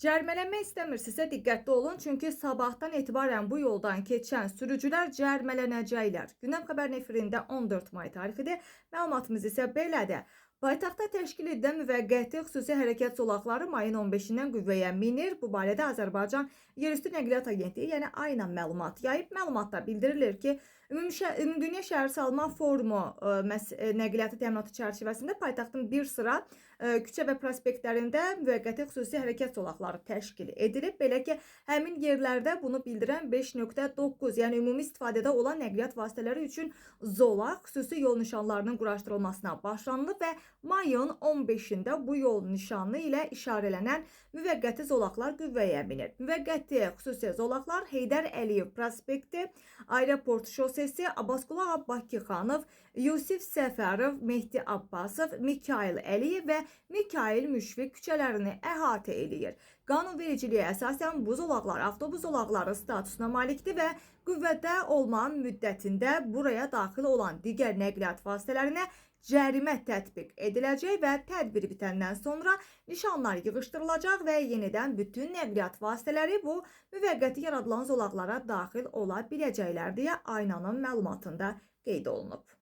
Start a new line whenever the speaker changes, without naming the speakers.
Cərimələnmək istəmirsinizsə diqqətli olun, çünki sabahdan etibarən bu yoldan keçən sürücülər cərimələnəcəklər. Gündəm xəbərin efirində 14 may tarixidir. Məlumatımız isə belədir. Paytaxtda təşkil edilən müvəqqəti xüsusi hərəkət zolaqları mayın 15-dən qüvvəyə minir. Bu barədə Azərbaycan Yerüstü Nəqliyyat Agentliyi, yəni AYNA məlumat yayıb. Məlumatda bildirilir ki, Ümumdünya Şəhərsalma Forumu nəqliyyatı təminatı çərçivəsində paytaxtın bir sıra küçə və prospektlərində müvəqqəti xüsusi hərəkət zolaqları təşkil edilib. Belə ki, həmin yerlərdə bunu bildirən 5.9, yəni ümumi istifadədə olan nəqliyyat vasitələri üçün zolaq xüsusi yol nişanlarının quraşdırılmasına başlanılıb və mayın 15-də bu yol nişanı ilə işarələnən müvəqqəti zolaqlar qüvvəyə minir. Müvəqqəti xüsusi zolaqlar Heydər Əliyev prospekti, Aeroport şosesi, Abbasqulu Ağa Bakıxanov, Yusif Səfərov, Mehdi Abbasov, Mikail Əliyev və Mikail Müşfiq küçələrini əhatə eləyir. Qanunvericiliyə əsasən bu zolaqlar avtobus zolaqları statusuna malikdir və qüvvədə olma müddətində buraya daxil olan digər nəqliyyat vasitələrinə cərimə tətbiq ediləcək və tədbir bitəndən sonra nişanlar yığışdırılacaq və yenidən bütün nəqliyyat vasitələri bu müvəqqəti yaradılan zolaqlara daxil ola biləcəklər deyə Aynanın məlumatında qeyd olunub.